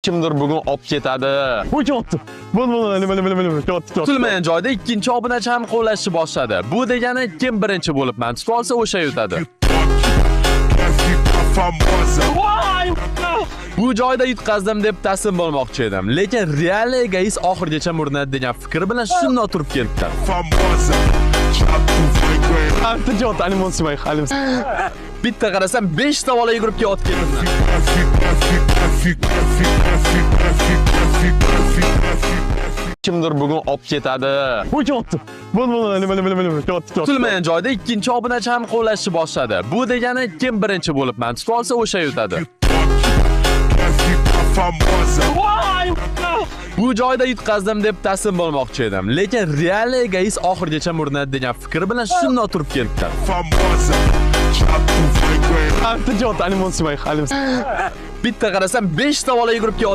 Kimdir bugun olib ketadi. Bu kelyapti. Bo'ldi, bo'ldi, nima, nima, nima, nima, kelyapti, kelyapti. Kutilmagan joyda ikkinchi obunachi ham qo'llashni boshladi. Bu degani kim birinchi bo'lib man tutib olsa, o'sha yutadi. Famosa. Bu joyda yutqazdim deb taslim bo'lmoqchi edim, lekin real egoist oxirigacha urinadi degan fikr bilan shundoq turib ketdi. Famosa. Já tu vai ganhar. Kelyapti, kelyapti, alimon simay, alimon. Bitta qarasam 5 ta bola yugurib kelyapti. F, F, F, F, F, F, F, F, F, F. Kimdir bugun olib ketadi. Bu kelyapti. Bo'ldi, bo'ldi, nima, nima, nima, nima, kelyapti, kelyapti. Kutilmagan joyda ikkinchi obunachi ham qo'llashni boshladi. Bu degani kim birinchi bo'lib man tutib olsa, o'sha yutadi. Quer ficar famosa. Bu joyda yutqazdim deb taslim bo'lmoqchi edim, lekin real egoist oxirigacha urinadi degan fikr bilan shundoq turib ketdi. Famosa. Já tu vai ganhar. Kelyapti, kelyapti, alimon simay, alimon. Bitta qarasam 5 ta bola yugurib kelyapti.